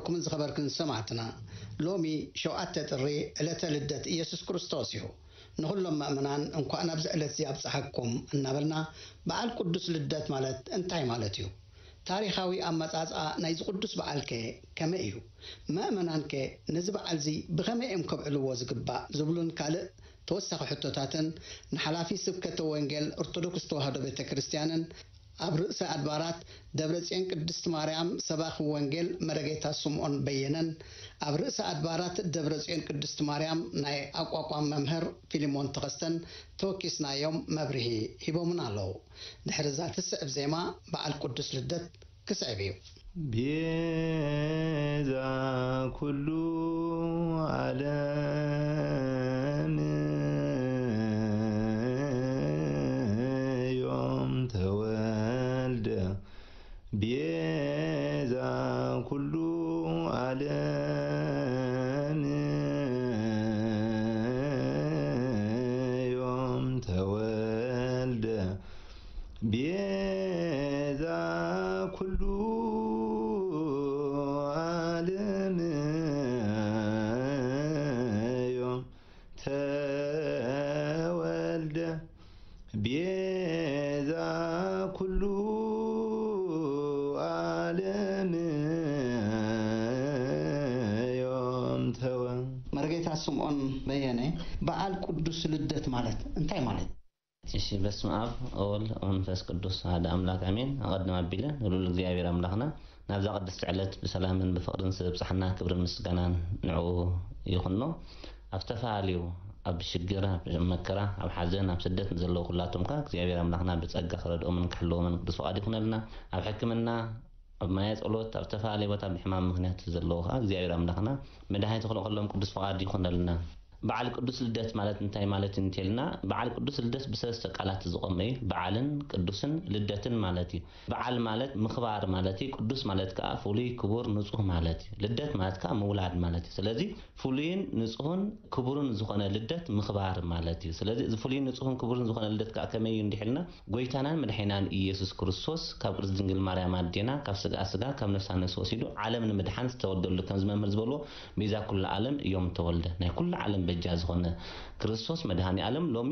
ዝኸበርኩምን ዝኸበርክን ሰማዕትና፣ ሎሚ ሸውዓተ ጥሪ ዕለተ ልደት ኢየሱስ ክርስቶስ እዩ። ንኹሎም ምእመናን እንኳዕ ናብዚ ዕለት እዚ ኣብጽሓኩም እናበልና፣ በዓል ቅዱስ ልደት ማለት እንታይ ማለት እዩ? ታሪኻዊ ኣመጻጽኣ ናይዚ ቅዱስ በዓልከ ከመይ እዩ? ምእመናንከ ነዚ በዓል እዚ ብኸመይ እዮም ከብዕልዎ ዝግባእ? ዝብሉን ካልእ ተወሳኺ ሕቶታትን ንሓላፊ ስብከተ ወንጌል ኦርቶዶክስ ተዋህዶ ቤተ ክርስቲያንን ኣብ ርእሰ ኣድባራት ደብረ ጽዮን ቅድስት ማርያም ሰባኺ ወንጌል መረጌታ ስምዖን በየነን ኣብ ርእሰ ኣድባራት ደብረ ጽዮን ቅድስት ማርያም ናይ ኣቋቋም መምህር ፊልሞን ተኸስተን ተወኪስናዮም መብርሂ ሂቦምና ኣለዉ። ድሕሪ እዛ ትስዕብ ዜማ በዓል ቅዱስ ልደት ክስዕብ እዩ። ቤዛ ኩሉ ዓለም ዮም ተወልደ፣ ቤዛ ኩሉ ዓለም ዮም ተወልደ፣ ቤዛ ኩሉ ዓለም ዮም ተወልደ፣ ቤዛ ኩሉ ዓለም ዮም ተወ። መርጌታ ስምዖን በየነ፣ በዓል ቅዱስ ልደት ማለት እንታይ ማለት? እሺ፣ በስመ ኣብ ወወልድ ወመንፈስ ቅዱስ ኣሐደ ኣምላክ ኣሜን። ኣቐድም ኣቢለ ንልዑል እግዚኣብሔር ኣምላኽና ናብዛ ቅድስቲ ዕለት ብሰላምን ብፍቕርን ስለ ኣብጽሓና ክብርን ምስጋናን ንዕኡ ይኹኖ። ኣብ ዝተፈላለዩ፣ ኣብ ሽግር፣ ኣብ መከራ፣ ኣብ ሓዘን፣ ኣብ ስደት ንዘለዉ ኩላቶም ከኣ እግዚኣብሔር ኣምላኽና ብጸጋ ክረድኦምን ክሕልዎምን ቅዱስ ፍቓድ ይኹነልና። ኣብ ሕክምና፣ ኣብ ማየ ጸሎት፣ ኣብ ዝተፈላለየ ቦታ ብሕማም ምኽንያት ዘለዉ ከኣ እግዚኣብሔር ኣምላኽና መድሃኒት ክልእኸሎም ቅዱስ ፍቓድ ይኹነልና። በዓል ቅዱስ ልደት ማለት እንታይ ማለት እዩ እንተልና፣ በዓል ቅዱስ ልደት ብሰለስተ ቃላት ዝቖመ እዩ። በዓልን ቅዱስን ልደትን ማለት እዩ። በዓል ማለት ምኽባር ማለት እዩ። ቅዱስ ማለት ከኣ ፍሉይ፣ ክቡር፣ ንጹህ ማለት እዩ። ልደት ማለት ከኣ ምውላድ ማለት እዩ። ስለዚ ፍሉይን ንጹህን ክቡርን ዝኾነ ልደት ምኽባር ማለት እዩ። ስለዚ እዚ ፍሉይን ንጹህን ክቡርን ዝኾነ ልደት ከኣ ከመይ እዩ እንዲሕልና፣ ጎይታናን መድሓኒናን ኢየሱስ ክርስቶስ ካብ ቅድስት ድንግል ማርያም ኣዴና ካብ ስጋ ስጋ ካብ ነፍሳ ነፍሲ ወሲዱ ዓለም ንምድሓን ዝተወልደሉ፣ ከምዚ መምህር ዝበልዎ፣ ቤዛ ኩሉ ዓለም እዮም ተወልደ። ናይ ኩሉ ዓለም በጃ ዝኾነ ክርስቶስ መድሃኒ ዓለም ሎሚ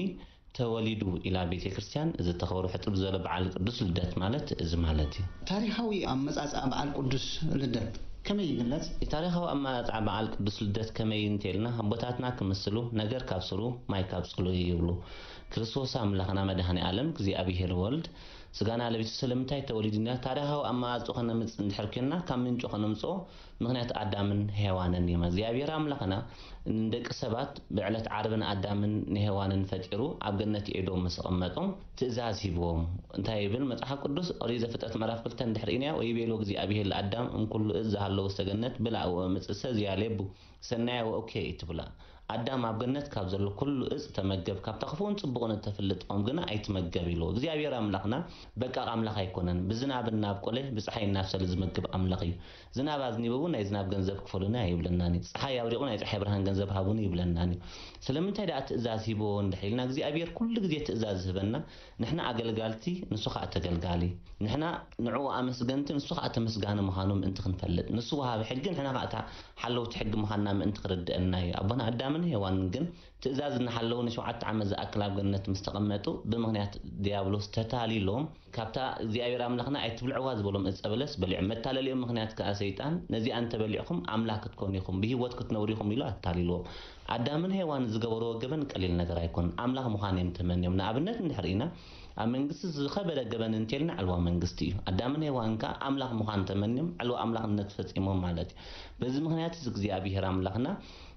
ተወሊዱ ኢላ ቤተ ክርስቲያን። እዚ ተኸብሩ ሕጥብ ዝበለ በዓል ቅዱስ ልደት ማለት እዚ ማለት እዩ። ታሪኻዊ ኣመጻጽኣ በዓል ቅዱስ ልደት ከመይ ይግለጽ? ታሪኻዊ ኣመጻጽኣ በዓል ቅዱስ ልደት ከመይ እንተልና፣ ኣቦታትና ክምስሉ ነገር ካብ ስሩ ማይ ካብ ጽሉ ይብሉ። ክርስቶስ ኣምላኽና መድሃኒ ዓለም እግዚኣብሔር ወልድ ስጋና ለቢሱ ስለምንታይ ተወሊዱና? ታሪኻዊ ኣመጻጽኡ ከነምጽእ እንድሕር ኬንና፣ ካብ ምንጩ ከነምጽኦ ምኽንያት ኣዳምን ሄዋንን እዮም። እግዚኣብሔር ኣምላኽና ንደቂ ሰባት ብዕለት ዓርቢ ንኣዳምን ንሄዋንን ፈጢሩ ኣብ ገነት ኤዶም ምስ ኣቐመጦም ትእዛዝ ሂብዎም። እንታይ ይብል መጽሓፍ ቅዱስ? ኦሪት ዘፍጥረት ምዕራፍ ክልተ እንድሕር ኢናዮ፣ "ወይቤሎ እግዚኣብሔር ለኣዳም እምኩሉ እፅ ዘሃለወ ውስተ ገነት ብልዕ ወእምጽእሰ ዝያሌቡ ሰናየ ወእኩየ ኢትብላ." ኣዳም ኣብ ገነት ካብ ዘሎ ኩሉ እፅ ተመገብ፣ ካብታ ክፉእን ጽቡቕን እተፍልጥ ኦም ግና ኣይትመገብ ኢልዎ። እግዚኣብሔር ኣምላኽና በቃቕ ኣምላኽ ኣይኮነን። ብዝናብ እናብቆለ፣ ብፀሓይ እናብሰለ ዝመግብ ኣምላኽ እዩ። ዝናብ ኣዝኒቡ እውን ናይ ዝናብ ገንዘብ ክፈሉኒ ኣይብለናን እዩ። ፀሓይ ኣብሪቑ ናይ ፀሓይ ብርሃን ገንዘብ ሃቡኒ ይብለናን እዩ። ስለምንታይ ደኣ ትእዛዝ ሂብዎ እንድሕር ኢልና፣ እግዚኣብሔር ኩሉ ግዜ ትእዛዝ ዝህበና፣ ንሕና ኣገልጋልቲ፣ ንሱ ኸዓ ተገልጋሊ። ንሕና ንዕኡ ኣመስገንቲ፣ ንሱ ኸዓ ተመስጋኒ ምዃኑ ምእንቲ ክንፈልጥ፣ ንሱ ወሃቢ ሕጊ፣ ንሕና ኸዓ እታ ሓለውቲ ሕጊ ምዃንና ምእንቲ ክርድአና እዩ። ኣቦና ኣዳምን ሄዋንን ግን ትእዛዝ እናሓለዉ ንሸውዓተ ዓመት ዝኣክል ኣብ ገነት ምስ ተቐመጡ፣ ብምኽንያት ድያብሎስ ተታሊሎም፣ ካብታ እግዚኣብሔር ኣምላኽና ኣይትብልዕዋ ዝበሎም እፀ በለስ በሊዖም። መታለሊኦም ምኽንያት ከኣ ሰይጣን፣ "ነዚኣ እንተበሊዕኹም ኣምላኽ ክትኮኑ ኢኹም፣ ብህይወት ክትነብሩ ኢኹም" ኢሉ ኣታሊልዎም። ኣዳምን ሄዋን ዝገበርዎ ገበን ቀሊል ነገር ኣይኮነን። ኣምላኽ ምዃን እዮም ተመንዮም። ንኣብነት እንድሕር ኢና፣ ኣብ መንግስቲ ዝኸበደ ገበን እንተልና ዕልዋ መንግስቲ እዩ። ኣዳምን ሄዋን ከኣ ኣምላኽ ምዃን ተመንዮም ዕልዋ ኣምላኽነት ፈጺሞም ማለት እዩ። በዚ ምኽንያት እዚ እግዚኣብሔር ኣምላኽና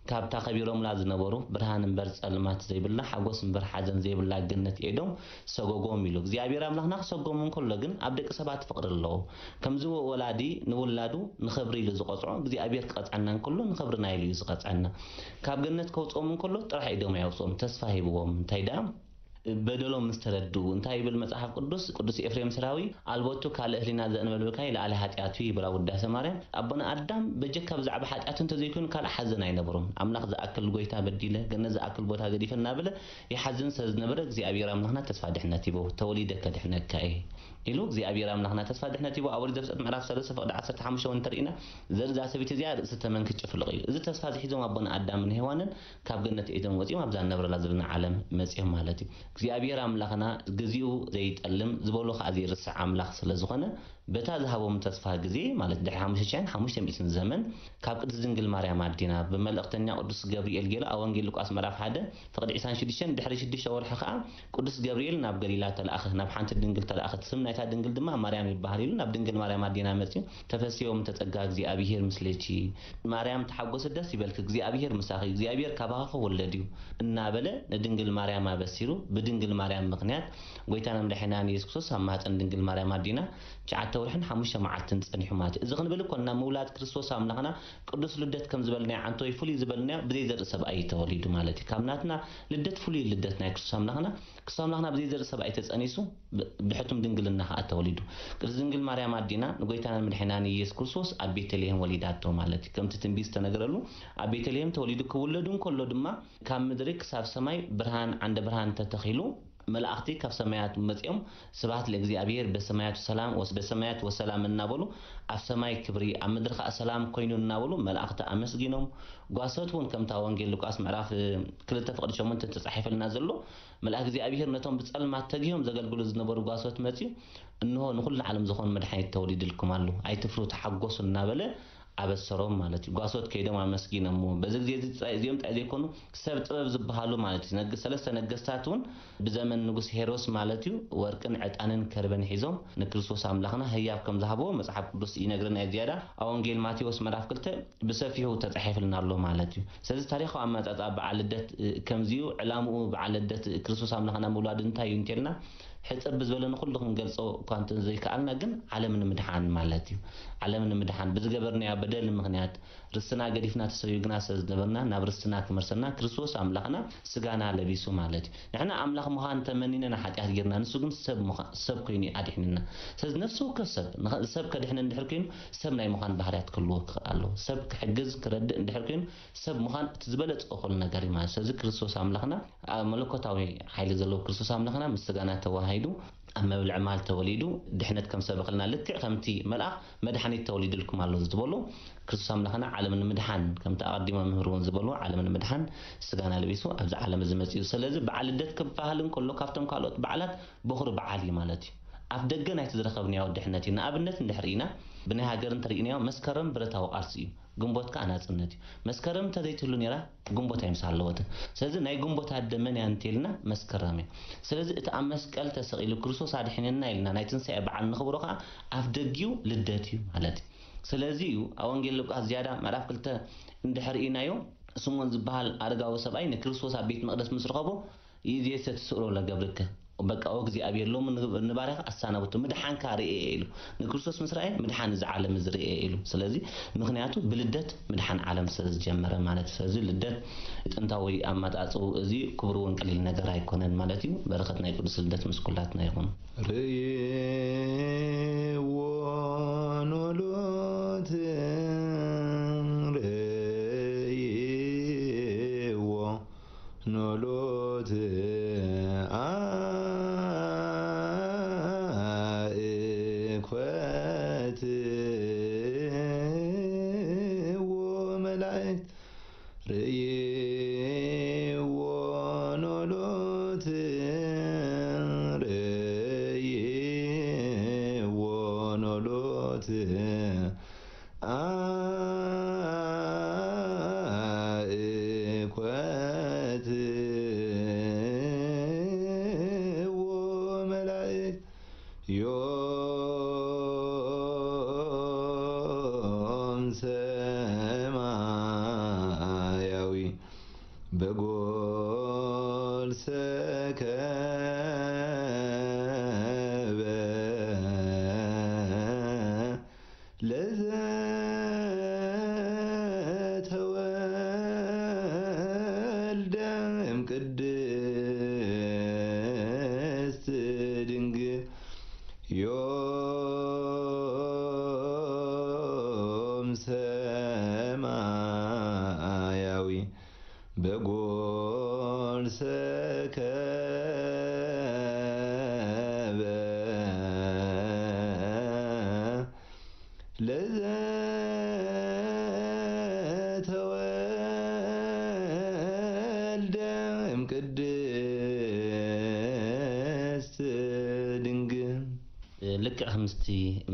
ካብታ ከቢሮምላ ዝነበሩ ብርሃን እምበር ጸልማት ዘይብላ፣ ሓጎስ እምበር ሓዘን ዘይብላ ገነት ኤዶም ሰጎጎም ኢሉ። እግዚኣብሔር ኣምላኽና ክሰጎም እንከሎ ግን ኣብ ደቂ ሰባት ፍቕሪ ኣለዎ። ከምዚ ወላዲ ንውላዱ ንኽብሪ ኢሉ ዝቐጽዖ፣ እግዚኣብሔር ክቐጽዐና እንከሎ ንኽብርና ኢሉ እዩ ዝቐጽዐና። ካብ ገነት ከውጽኦም እንከሎ ጥራሕ ኢዶም ኣየውጽኦም፣ ተስፋ ሂብዎም። እንታይ ደኣ? በደሎም ምስ ተረድኡ እንታይ ይብል መጽሓፍ ቅዱስ? ቅዱስ ኤፍሬም ስራዊ፣ "ኣልቦቱ ካልእ ህሊና ዘእንበልብካይ ለኣለ ኃጢኣቱ" ይብል ኣብ ውዳሴ ማርያም። ኣቦና ኣዳም በጀካ ብዛዕባ ኃጢኣቱ እንተዘይኮይኑ ካልእ ሓዘን ኣይነበሮም። ኣምላኽ ዝኣክል ጎይታ በዲለ፣ ገነት ዝኣክል ቦታ ገዲፈ እናበለ ይሓዝን ስለ ዝነበረ እግዚኣብሔር ኣምላኽና ተስፋ ድሕነት ሂቦ፣ "ተወሊደ ከድሕነካ እየ፣ ኢሉ እግዚኣብሔር ኣምላኽና ተስፋ ድሕነት ሂቡ። ኣብ ኦሪት ዘፍጥረት ምዕራፍ ሰለስተ ፍቕዲ ዓሰርተ ሓሙሽተ እውን እንተርኢና፣ ዘርኢ እዛ ሰበይቲ እዚኣ ርእሲ ተመን ክትጭፍልቕ እዩ። እዚ ተስፋ እዚ ሒዞም ኣቦና ኣዳምን ሄዋንን ካብ ገነት ኤደን ወጺኦም ኣብዛ ንነብረላ ዘለና ዓለም መጺኦም ማለት እዩ። እግዚኣብሔር ኣምላኽና ግዜኡ ዘይጠልም፣ ዝበሎ ከኣ ዘይርስዕ ኣምላኽ ስለ ዝኾነ፣ በታ ዝሃቦም ተስፋ ግዜ ማለት ድሕሪ ሓሙሽተ ሽሕን ሓሙሽተ ሚእትን ዘመን ካብ ቅድስት ድንግል ማርያም ኣዴና ብመልእኽተኛ ቅዱስ ገብርኤል ገይሩ ኣብ ወንጌል ሉቃስ ምዕራፍ ሓደ ፍቕዲ ዕስራን ሽዱሽተን፣ ድሕሪ ሽዱሽተ ወርሒ ከኣ ቅዱስ ገብርኤል ናብ ገሊላ ተለኣኸ፣ ናብ ሓንቲ ድንግል ተለኣኸት። ስም ናይታ ድንግል ድማ ማርያም ይበሃል ኢሉ ናብ ድንግል ማርያም ኣዴና መጺኡ፣ "ተፈስሒ ኦምንተ ጸጋ እግዚኣብሔር ምስሌኪ፣ ማርያም ተሓጎሲ ደስ ይበልኪ፣ እግዚኣብሔር ምሳኺ፣ እግዚኣብሔር ካባኺ ክውለድ እዩ" እናበለ ንድንግል ማርያም ኣበሲሩ። ብድንግል ማርያም ምኽንያት ጎይታና መድሓኒና ኢየሱስ ክርስቶስ ኣብ ማህፀን ድንግል ማርያም ኣዴና ትሽዓተ ወርሕን ሓሙሽተ መዓልትን ጸኒሑ ማለት እዩ። እዚ ክንብል እኮ ናብ ምውላድ ክርስቶስ ኣምላኽና ቅዱስ ልደት ከም ዝበልናዮ ዓንቶይ ፍሉይ ዝበልናዮ ብዘይ ዘርኢ ሰብኣይ እዩ ተወሊዱ ማለት እዩ። ካብ ናትና ልደት ፍሉይ ልደት ናይ ክርስቶስ ኣምላኽና፣ ክርስቶስ ኣምላኽና ብዘይ ዘርኢ ሰብኣይ ተጸኒሱ ብ-፣ ብሕቱም ድንግልና ከኣ ተወሊዱ። ቅድስት ድንግል ማርያም ኣዴና ንጎይታና መድሓኒና ንኢየሱስ ክርስቶስ ኣብ ቤተልሔም ወሊዳቶ ማለት እዩ። ከምቲ ትንቢት ዝተነገረሉ ኣብ ቤተልሔም ተወሊዱ። ክውለዱ እንከሎ ድማ ካብ ምድሪ ክሳብ ሰማይ ብርሃን፣ ዓንደ ብርሃን ተተኺሉ፣ መላእኽቲ ካብ ሰማያት መጺኦም፣ "ስብሐት ለእግዚኣብሔር በሰማያት ሰላም ወስ-፣ በሰማያት ወሰላም" እናበሉ፣ ኣብ ሰማይ ክብሪ፣ ኣብ ምድሪ ከኣ ሰላም ኮይኑ እናበሉ መላእኽቲ ኣመስጊኖም። ጓሶት እውን ከምታ ወንጌል ሉቃስ ምዕራፍ ክልተ ፍቕዲ ሸሞንተ ተጻሒፈልና ዘሎ፣ መልኣክ እግዚኣብሔር ነቶም ብጸልማት ተጊሆም ዘገልግሉ ዝነበሩ ጓሶት መጺኡ፣ "እንሆ ንኹሉ ዓለም ዝኾን መድሓኒት ተወሊድልኩም ኣሎ፣ ኣይትፍርሁ፣ ተሓጎሱ" እናበለ ኣበሰሮም ማለት እዩ። ጓሶት ከይዶም ኣመስጊኖምዎ። በዚ ግዜ እዚ ጸ-፣ እዚኦም ጥራይ ዘይኮኑ ሰብ ጥበብ ዝበሃሉ ማለት እዩ። ነግ-፣ ሰለስተ ነገስታት እውን ብዘመን ንጉስ ሄሮስ ማለት እዩ ወርቅን ዕጣንን ከርበን ሒዞም ንክርስቶስ ኣምላኽና ህያብ ከም ዝሃብዎ መጽሓፍ ቅዱስ ይነግረና እዩ። ዝያዳ ኣብ ወንጌል ማቴዎስ ምዕራፍ ክልተ ብሰፊሑ ተጻሒፍልና ኣሎ ማለት እዩ። ስለዚ ታሪኻዊ ኣመጻጽኣ በዓል ልደት፣ እ፣ ከምዚ እዩ። ዕላምኡ በዓል ልደት ክርስቶስ ኣምላኽና ምውላድ እንታይ እዩ እንተልና፣ ሕጽር ብዝበለ ንኹሉ ክንገልጾ እኳ እንተ ዘይከኣልና፣ ግን ዓለም ንምድሓን ማለት እዩ። ዓለም ንምድሓን ብዝገበርናዮ በደል ምኽንያት ርስትና ገዲፍና ተሰቢግና ስለ ዝነበርና፣ ናብ ርስትና ክመልሰና ክርስቶስ ኣምላኽና ስጋና ለቢሱ ማለት እዩ። ንሕና ኣምላኽ ምዃን ተመኒና ንሓጢኣት ጌርና፣ ንሱ ግን ሰብ ምዃ-፣ ሰብ ኮይኑ ኣድሒንና። ስለዚ ነፍሲ ወከፍ ሰብ፣ ንኸ-፣ ሰብ ከድሕን እንድሕር ኮይኑ፣ ሰብ ናይ ምዃን ባህርያት ክህልዎ ክኽእል ኣለዎ። ሰብ ክሕግዝ፣ ክረድእ እንድሕር ኮይኑ፣ ሰብ ምዃን እቲ ዝበለጸ እኹል ነገር እዩ ማለት። ስለዚ ክርስቶስ ኣምላኽና፣ ኣብ መለኮታዊ ሓይሊ ዘለዎ ክርስቶስ ኣምላኽና ምስ ስጋና ተዋሃሂዱ፣ ኣብ መብልዕ ማል ተወሊዱ፣ ድሕነት ከም ሰበኸልና፣ ልክዕ ከምቲ መልኣኽ "መድሓኒት ተወሊድልኩም ኣሎ" ዝበሎ፣ ክርስቶስ ኣምላኽና ዓለም ንምድሓን፣ ከምቲ ኣቐዲሞም መምህር እውን ዝበሎ፣ ዓለም ንምድሓን ስጋና ለቢሱ ኣብዚ ዓለም እዚ መጺኡ። ስለዚ በዓል ልደት ክበሃል እንከሎ፣ ካብቶም ካልኦት በዓላት በኹሪ በዓል እዩ ማለት እዩ። ኣፍ ደገ ናይቲ ዝረኸብናዮ ድሕነት እዩ። ንኣብነት እንድሕር ኢና፣ ብናይ ሃገር እንተሪእናዮ፣ መስከረም ብረታዊ ቃልሲ እዩ። ግንቦት ከኣ ናጽነት እዩ። መስከረም እንተዘይትህሉ ነይራ፣ ግንቦት ኣይምስ ኣለወትን። ስለዚ ናይ ግንቦት ኣደ መን እያ እንተኢልና፣ መስከረም እያ። ስለዚ እቲ ኣብ መስቀል ተሰቒሉ ክርስቶስ ኣድሒንና ኢልና ናይ ትንሳኤ በዓል ንኽብሮ ከኣ ኣፍ ደጊኡ ልደት እዩ ማለት እዩ። ስለዚ እዩ ኣብ ወንጌል ሉቃስ ዝያዳ ምዕራፍ ክልተ እንድሕር ኢናዮ፣ ስምዖን ዝበሃል ኣረጋዊ ሰብኣይ ንክርስቶስ ኣብ ቤት መቕደስ ምስ ረኸቦ፣ "ይእዜሰ ትስእሎ ለገብርከ፣ በቃ፣ ኦ እግዚኣብሔር፣ ሎሚ ን-፣ ንባርያኻ ኣሳናብቶ፣ ምድሓንካ ርእየ" ኢሉ። ንክርስቶስ ምስ ረኣየ፣ "ምድሓን እዚ ዓለም እዚ ርእየ" ኢሉ። ስለዚ፣ ምኽንያቱ ብልደት ምድሓን ዓለም ስለ ዝጀመረ ማለት እዩ። ስለዚ፣ ልደት ጥንታዊ ኣመጻጽኡ እዚ ክብሩ እውን ቀሊል ነገር ኣይኮነን ማለት እዩ። በረኸት ናይ ቅዱስ ልደት ምስ ኩላትና ይኹን። ርእይዎ ኖሎት፣ ርእይዎ ኖሎት ኣእኮትዎ መላእክት፣ ርእይዎ ኖሎት፣ ርእይዎ ኖሎት ኣእኮትዎ መላእክት ዮም ሰማያዊ በጎል ሰከበ ለዘተወልደ እምቅድስት ድንግል ዮም ሰማያዊ በጎል ሰከበ ለዘተወልደ እምቅድስት ድንግል። ልክዕ ከምስቲ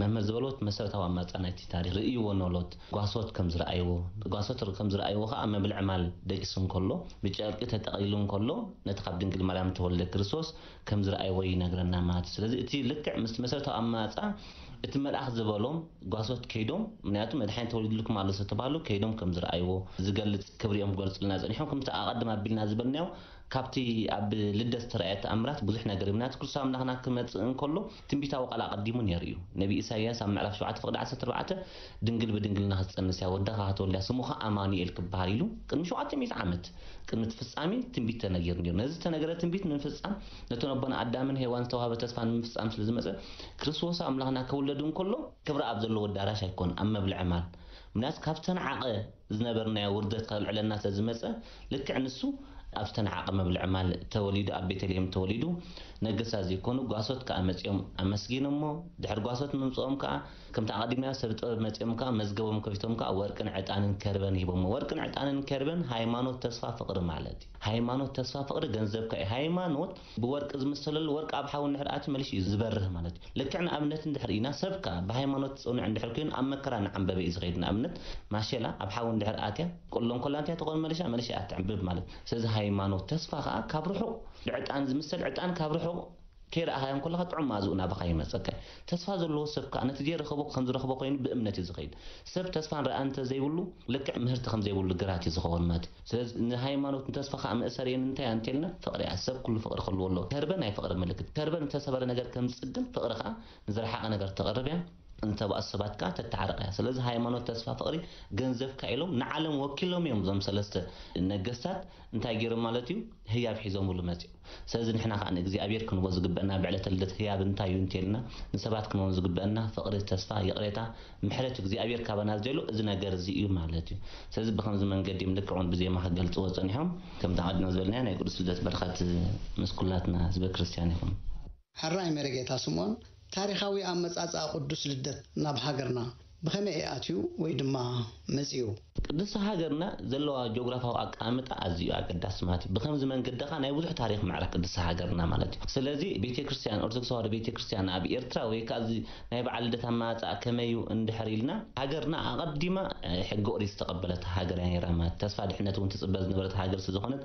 መምህር ዝበሎት መሰረታዊ ኣማጻ ናይቲ ታሪኽ ርእይዎ ኖሎት ጓሶት ከም ዝረኣይዎ፣ ጓሶት ከም ዝረኣይዎ ከኣ መብልዕ ማል ደቂሱ እንከሎ፣ ብጨርቂ ተጠቕሊሉ እንከሎ፣ ነቲ ካብ ድንግል ማርያም ተወልደ ክርስቶስ ከም ዝረኣይዎ ይነግረና ማለት እዩ። ስለዚ እቲ ልክዕ ምስቲ መሰረታዊ ኣማጻ እቲ መልኣኽ ዝበሎም ጓሶት ከይዶም፣ ምክንያቱ መድሓኒ ተወሊድልኩም ኣሎ ዝተባህሉ ከይዶም ከም ዝረኣይዎ ዝገልጽ ክብሪኦም ክገልጹልና ጸኒሖም። ከምቲ ኣቐድም ኣቢልና ዝበልናዮ ካብቲ ኣብ ልደት ዝተረኣየ ተኣምራት ብዙሕ ነገር እዩ። ምክንያቱ ክርስቶስ ኣምላኽና ክመጽእ እንከሎ ትንቢታዊ ቃል ኣቐዲሙ ነይሩ እዩ። ነቢ ኢሳይያስ ኣብ ምዕራፍ ሸውዓተ ፍቕዲ ዓሰርተ ኣርባዕተ ድንግል ብድንግልና ክትጸንስ እያ፣ ወዳ ኸኣ ክትወልድ እያ፣ ስሙ ኸኣ ኣማኑኤል ክበሃል ኢሉ ቅድሚ ሸውዓተ ሚእቲ ዓመት ቅድሚ እቲ ፍጻሜ ትንቢት ተነጊሩ ነይሩ። ነዚ ዝተነገረ ትንቢት ንምፍጻም ነቶም ኣቦና ኣዳምን ሄዋን ዝተዋህበ ተስፋ ንምፍጻም ስለ ዝመጸ ክርስቶስ ኣምላኽና ክውለድ እንከሎ ክብረ ኣብ ዘለዎ ኣዳራሽ ኣይኮን ኣብ መብልዒ ማል ምክንያቱ ካብ ዝተነዓቐ ዝነበርናዮ ውርደት ከልዕለና ስለ ዝመጸ ልክዕ ንሱ ኣብ ዝተነዓቐ መብልዒ ማል ተወሊዱ ኣብ ቤተልሔም ተወሊዱ ነገሳ ዘይኮኑ ጓሶት ከኣ መጺኦም ኣመስጊኖሞ ድሕሪ ጓሶት ምምጽኦም ከኣ ከምቲ ኣቐዲምና ሰብ ጥበብ መጺኦም ከኣ መዝገቦም ከፊቶም ከኣ ወርቅን ዕጣንን ከርበን ሂቦሞ ወርቅን ዕጣንን ከርበን ሃይማኖት ተስፋ ፍቕሪ ማለት እዩ ሃይማኖት ተስፋ ፍቕሪ ገንዘብካ እዩ ሃይማኖት ብወርቂ ዝምሰለሉ ወርቂ ኣብ ሓዊ እንድሕር ኣትዩ መሊሱ እዩ ዝበርህ ማለት እዩ። ልክዕ ንኣብነት እንድሕር ኢና ሰብ ከኣ ብሃይማኖት ዝጸንዑ እንድሕር ኮይኑ ኣብ መከራ እናዓምበበ እዩ ዝኸይድ። ንኣብነት ማሸላ ኣብ ሓዊ እንድሕር ኣትያ ቁሎ እንኮላ እንታይ ትኾን መሊሳ መሊሳ እያ ትዕምብብ ማለት እዩ። ስለዚ ሃይማኖት ተስፋ ከኣ ካብ ርሑቕ ብዕጣን ዝምሰል ዕጣን ካብ ርሑቕ ከይረኣኻዮ እንኮለኻ ጥዑም መኣዝኡ ናባኻ ይመጸካ እዩ። ተስፋ ዘለዎ ሰብ ከኣ ነቲ ዘይረኸቦ ከም ዝረኽቦ ኮይኑ ብእምነት እዩ ዝኸይድ። ሰብ ተስፋን ረኣን እንተ ዘይብሉ ልክዕ ምህርቲ ከም ዘይብሉ ግራት እዩ ዝኸውን ማለት እዩ። ስለዚ ንሃይማኖት ንተስፋ ከኣ መእሰሪየን እንታይ እያ እንተልና ፍቕሪ እያ። ሰብ ኩሉ ፍቕሪ ክህልዎ ኣለዎ። ከርበ ናይ ፍቕሪ ምልክት። ከርበ ንተሰበረ ነገር ከም ዝጽግን ፍቕሪ ከኣ ንዝረሓቐ ነገር ተቕርብ እያ። ንተባእሱ ሰባት ከኣ ተተዓርቕ እያ። ስለዚ ሃይማኖት ተስፋ ፍቕሪ ገንዘብካ ኢሎም ንዓለም ወኪሎም እዮም እዞም ሰለስተ ነገስታት እንታይ ገይሮም ማለት እዩ ህያብ ሒዞምሉ መጺኦም። ስለዚ ንሕና ከኣ ንእግዚኣብሔር ክንቦ ዝግበአና ብዕለተ ልደት ህያብ እንታይ እዩ እንተልና ንሰባት ክንቦም ዝግበአና ፍቕሪ፣ ተስፋ፣ ይቕሬታ፣ ምሕረት እግዚኣብሔር ካባና ዝደልዮ እዚ ነገር እዚ እዩ ማለት እዩ። ስለዚ ብኸምዚ መንገዲ እዮም ልክዕ እውን ብዜማ ክገልጽዎ ጸኒሖም። ከምቲ ኣቐዲምና ዝበልናዮ ናይ ቅዱስ ልደት በረኸት ምስ ኩላትና ህዝበ ክርስቲያን ይኹን። ሕራይ መሪጌታ ስምኦን፣ ታሪኻዊ ኣመጻጽኣ ቅዱስ ልደት ናብ ሃገርና ብኸመይ እዩ ኣትዩ ወይ ድማ መጺኡ? ቅድስቲ ሃገርና ዘለዋ ጂኦግራፋዊ ኣቀማምጣ ኣዝዩ ኣገዳሲ ማለት እዩ። ብኸምዚ መንገዲ ኸኣ ናይ ብዙሕ ታሪኽ መዕረፍ ቅድስቲ ሃገርና ማለት እዩ። ስለዚ ቤተ ክርስቲያን ኦርቶዶክስ ተዋህዶ ቤተ ክርስቲያን ኣብ ኤርትራ ወይ ከኣ እዚ ናይ በዓል ልደት ኣመጻጽኣ ከመይ እዩ እንድሕር ኢልና ሃገርና ኣቐዲማ ሕጊ ኦሪት ዝተቐበለት ሃገር እያ ነይራ ማለት ተስፋ ድሕነት እውን ትጽበ ዝነበረት ሃገር ስለ ዝኾነት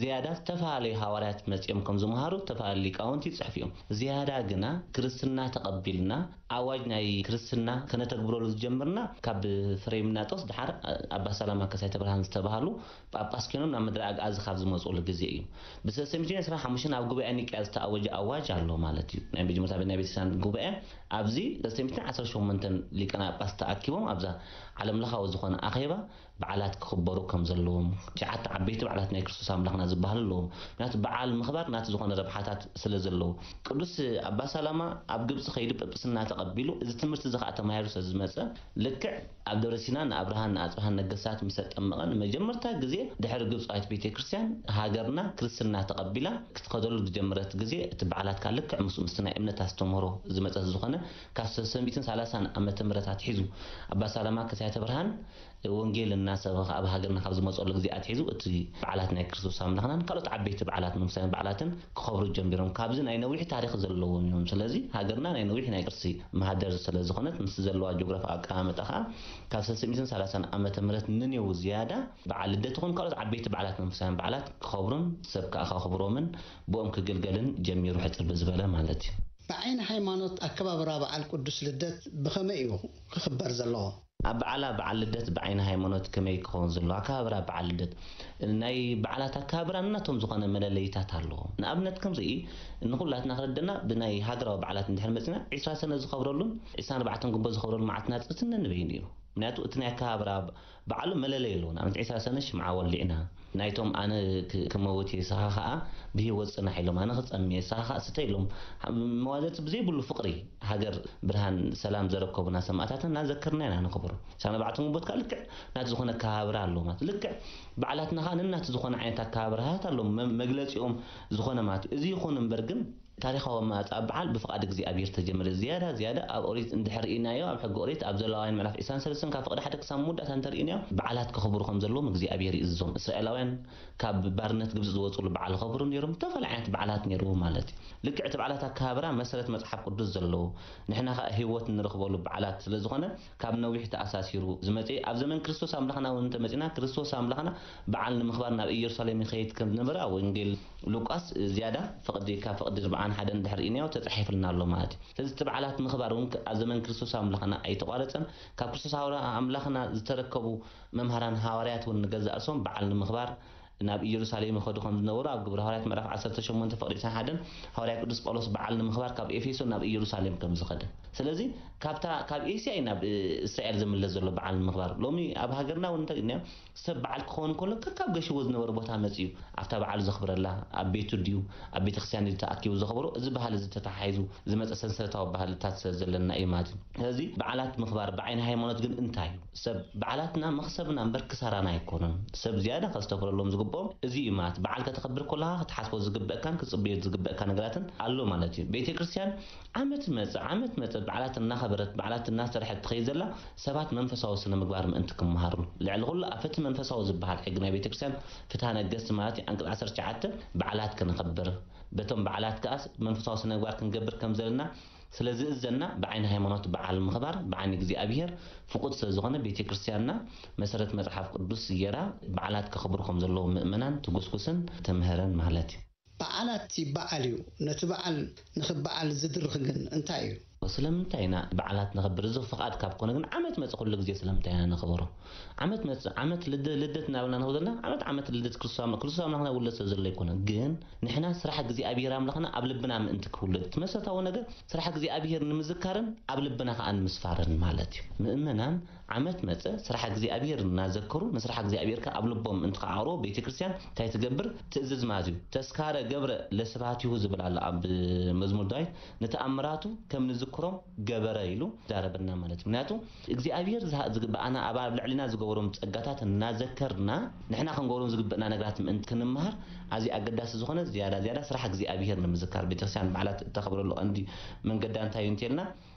ዝያዳ ዝተፈላለዩ ሃዋርያት መጺኦም ከም ዝመሃሩ ዝተፈላለዩ ሊቃውንቲ ይጽሕፉ እዮም። ዝያዳ ግና ክርስትና ተቐቢልና ኣዋጅ ናይ ክርስትና ከነተግብረሉ ዝጀመርና ካብ ፍሬምናጦስ ድሓር ኣባ ሰላማ ከሳይተ ብርሃን ዝተባህሉ ጳጳስ ኮይኖም ናብ ምድረ ኣግኣዚ ካብ ዝመጽኡሉ ግዜ እዩ። ብ ሰለስተ ሚእትን ዕስራን ሓሙሽተን ኣብ ጉባኤ ኒቅያ ዝተኣወጀ ኣዋጅ ኣሎ ማለት እዩ። ናይ መጀመርታ ናይ ቤተክርስትያን ጉባኤ ኣብዚ ሰለስተ ሚእትን ዓሰርተ ሸሞንተን ሊቃነ ጳጳስ ተኣኪቦም ኣብዛ ዓለምለኻዊ ዝኾነ ኣኼባ በዓላት ክኽበሩ ከም ዘለዎም ትሽዓተ ዓበይቲ በዓላት ናይ ክርስቶስ ኣምላኽና ዝበሃሉ ኣለዎም። ምክንያቱ በዓል ምኽባር ናቲ ዝኾነ ረብሓታት ስለ ዘለዎ ቅዱስ ኣባ ሰላማ ኣብ ግብፂ ከይዱ ጵጵስና ተቐቢሉ እዚ ትምህርቲ እዚ ከዓ ተማሂሩ ስለ ዝመፀ ልክዕ ኣብ ደብረ ሲና ንኣብርሃን ንኣፅብሃን ነገስታት ምስ ኣጠመቐ ንመጀመርታ ግዜ ድሕሪ ግብፃዊት ቤተ ክርስቲያን ሃገርና ክርስትና ተቐቢላ ክትኸደሉ ዝጀመረት ግዜ እቲ በዓላት ከዓ ልክዕ ምስኡ ምስቲ ናይ እምነት ኣስተምህሮ ዝመፀ ዝኾነ ካብ ሰለስተ ሚእትን ሰላሳን ዓመተ ምህረት ኣትሒዙ ኣባ ሰላማ ከሳቴ ብርሃን ወንጌል እናሰበኸ ኣብ ሃገርና ካብ ዝመፀሉ ግዜ ኣትሒዙ እቲ በዓላት ናይ ክርስቶስ ኣምላኽናን ካልኦት ዓበይቲ በዓላት መንፈሳውያን በዓላትን ክኸብሩ ጀሚሮም። ካብዚ ናይ ነዊሕ ታሪኽ ዘለዎም እዮም። ስለዚ ሃገርና ናይ ነዊሕ ናይ ቅርሲ ማህደር ስለ ዝኾነት ምስቲ ዘለዋ ጂኦግራፊ ኣቀማምጣ ከዓ ካብ ሰለስተ ሚእትን ሰላሳን ዓመተ ምህረት ንኔው ዝያዳ በዓል ልደት ይኹን ካልኦት ዓበይቲ በዓላት መንፈሳውያን በዓላት ክኸብሩን ሰብ ከዓ ከኽብሮምን ብኦም ክግልገልን ጀሚሩ ሕፅር ብዝበለ ማለት እዩ። ብዓይኒ ሃይማኖት ኣከባብራ በዓል ቅዱስ ልደት ብኸመይ እዩ ክኽበር ዘለዎ? ኣበዓዕላ በዓል ልደት ብዓይኒ ሃይማኖት ከመይ ክኸውን ዘለዎ? ኣከባብራ በዓል ልደት ናይ በዓላት ኣከባብራ ነናቶም ዝኾነ መለለይታት ኣለዎ። ንኣብነት ከምርኢ ንኹላትና ክረደና ብናይ ሃገራዊ በዓላት እንድሕር መፅና ዒስራ ሰነ ዝኸብረሉን ዒስራን ኣርባዕተን ግንቦት ዝኸብረሉ መዓልትና ፅትነ ንበይኑ እዩ። ምክንያቱ እቲ ናይ ኣከባብራ በዓሉ መለለይ ኣለዎ። ንኣብነት ዒስራ ሰነ ሽምዓ ወሊዕና ናይቶም ኣነ ክ- ክመውት እየ ንስኻ ኸዓ ብህይወት ፅናሕ ኢሎም ኣነ ክፀሚ እየ ንስኻ ኸዓ ስተ ኢሎም መዋዘቲ ብዘይብሉ ፍቕሪ ሃገር ብርሃን ሰላም ዘረከቡና ሰማእታትና እናዘከርና ኢና ንኽብሮ። ሳነ በዓልቲ ግንቦት ከዓ ልክዕ ናቲ ዝኾነ ኣከባብራ ኣለዎ ማለት ልክዕ በዓላትና ኸዓ ነናቲ ዝኾነ ዓይነት ኣከባብራታት ኣለዎም መ- መግለፂኦም ዝኾነ ማለት እዩ። እዚ ይኹን እምበር ግን ታሪኻዊ ኣመጻጽኣ በዓል ብፍቓድ እግዚኣብሔር ተጀመረ። ዝያዳ ዝያዳ ኣብ ኦሪት እንድሕር ርኢናዮ፣ ኣብ ሕጊ ኦሪት ኣብ ዘለዋውያን ምዕራፍ ዕስራን ሰለስተን ካብ ፍቕዲ ሓደ ክሳብ መወዳእታ እንተርኢናዮ፣ በዓላት ክኽብሩ ከም ዘለዎም እግዚኣብሔር ይእዝዞም። እስራኤላውያን ካብ ባርነት ግብፂ ዝወፅሉ በዓል ኸብሩ ነይሮም። ዝተፈላለዩ ዓይነት በዓላት ነይርዎ ማለት እዩ። ልክዕ እቲ በዓላት ኣከባብራ መሰረት መፅሓፍ ቅዱስ ዘለዎ፣ ንሕና ኸዓ ህይወት እንረኽበሉ በዓላት ስለ ዝኾነ፣ ካብ ነዊሕ ተኣሳሲሩ ዝመፀ፣ ኣብ ዘመን ክርስቶስ ኣምላኽና እውን እንተመፂና፣ ክርስቶስ ኣምላኽና በዓል ንምኽባር ናብ ኢየሩሳሌም ይኸይድ ከም ዝነበረ ኣብ ወንጌል ሉቃስ ዝያዳ ፍቕዲ፣ ካብ ፍቕዲ ኣርብዓን ሓደን ድሕሪ ኢናዮ ተጻሒፍልና ኣሎ ማለት እዩ። ስለዚ እቲ በዓላት ምኽባር እውን ኣብ ዘመን ክርስቶስ ኣምላኽና ኣይተቋረጸን። ካብ ክርስቶስ ሃዋርያ ኣምላኽና ዝተረከቡ መምሃራን ሃዋርያት እውን ንገዛእ ርእሶም በዓል ንምኽባር ናብ ኢየሩሳሌም ይኸዱ ከም ዝነበሩ ኣብ ግብረ ሃዋርያት ምዕራፍ ዓሰርተ ሸሞንተ ፍቕዲ ዕስራን ሓደን ሃዋርያ ቅዱስ ጳውሎስ በዓል ንምኽባር ካብ ኤፌሶን ናብ ኢየሩሳሌም ከም ዝኸደ። ስለዚ ካብታ፣ ካብ ኤስያ እዩ ናብ እስራኤል ዝምለስ ዘሎ በዓል ንምኽባር። ሎሚ ኣብ ሃገርና እውን እንተሪእናዮ ሰብ በዓል ክኸውን ከሎ ከካብ ገሽዎ ዝነበረ ቦታ መጺኡ ኣብታ በዓል ዘኽብረላ ኣብ ቤቱ ድዩ ኣብ ቤተክርስትያን ድዩ ተኣኪቡ ዘኽብሮ? እዚ ባህሊ እዚ ተተሓሒዙ ዝመጸ ሰንሰለታዊ ባህልታት ስለ ዘለና እዩ ማለት እዩ። ስለዚ በዓላት ምኽባር ብዓይኒ ሃይማኖት ግን እንታይ እዩ? ሰብ በዓላትና መኽሰብና እምበር ክሳራና ኣይኮኑን። ሰብ ዝያዳ ከስተብህለሎም ዝግብኦም እዚ እዩ ማለት፣ በዓል ከተኽብር ከለኻ ክትሓስቦ ዝግበእካን ክትጽበዮ ዝግበእካ ነገራትን ኣሎ ማለት እዩ። ቤተክርስትያን ዓመት መጸ ዓመት መጸ በዓላት እናኸበረት በዓላት እናሰርሐት ትኸይድ ዘላ ሰባት መንፈሳዊ ስነ ምግባር ምእንቲ ክመሃሩ፣ ልዕሊ ኩሉ ኣብ ፍትሒ መንፈሳዊ ዝበሃል ሕጊ ናይ ቤተክርስትያን ፍትሐ ነገስት ማለት እዩ፣ ዓንቀጽ ዓሰርተ ትሽዓተ በዓላት ክነኽብር፣ በቶም በዓላት ከኣስ መንፈሳዊ ስነ ምግባር ክንገብር ከም ዘለና ስለ ዝእዘና፣ ብዓይኒ ሃይማኖት በዓል ምኽባር ብዓይኒ እግዚኣብሔር ፍቁድ ስለ ዝኾነ፣ ቤተክርስትያንና መሰረት መጽሓፍ ቅዱስ ገይራ በዓላት ከኽብሩ ከም ዘለዎም ምእመናን ትጉስጉስን ትምህርን ማለት እዩ። በዓላት ይበዓል እዩ። ነቲ በዓል ንኽበዓል ዝድርኽ ግን እንታይ እዩ? ስለምንታይ ኢና በዓላት ነኽብር? እዚ ፍቓድ ካብ ኮነ ግን ዓመት መጽ ኩሉ ግዜ ስለምንታይ ኢና ነኽብሮ? ዓመት መጽ ዓመት ልደ-፣ ልደት እናበልና ንኸው ዘለና ዓመት ዓመት ልደት ክርስቶስ ኣምላኽ፣ ክርስቶስ ኣምላኽና ውለድ ስለ ዘሎ ኣይኮነን። ግን ንሕና ስራሕ እግዚኣብሔር ኣምላኽና ኣብ ልብና ምእንቲ ክውለድ፣ እቲ መሰረታዊ ነገር ስራሕ እግዚኣብሔር ንምዝካርን ኣብ ልብና ከኣ ንምስፋርን ማለት እዩ። ምእመናን ዓመት መጸ ስራሕ እግዚኣብሔር እናዘከሩ ንስራሕ እግዚኣብሔር ከኣ ኣብ ልቦም ምእንቲ ክዓቕርዎ ቤተክርስትያን እንታይ ትገብር? ትእዝዝ ማለት እዩ። ተስካረ ገብረ ለስብሐቲሁ ዝብል ኣሎ ኣብ መዝሙር ዳዊት፣ ንተኣምራቱ ከም ንዝክሮም ገበረ ኢሉ ዛረበና ማለት እዩ። ምክንያቱ እግዚኣብሔር ዝሃ-፣ ዝግብኣና ኣብ፣ ኣብ ልዕሊና ዝገበሮም ጸጋታት እናዘከርና ንሕና ክንገብሮም ዝግብእና ነገራት ምእንቲ ክንመሃር ኣዝዩ ኣገዳሲ ዝኾነ ዝያዳ ዝያዳ ስራሕ እግዚኣብሔር ንምዝካር ቤተክርስትያን በዓላት እተኽብረሉ ቀንዲ መንገዳ እንታይ እዩ እንተልና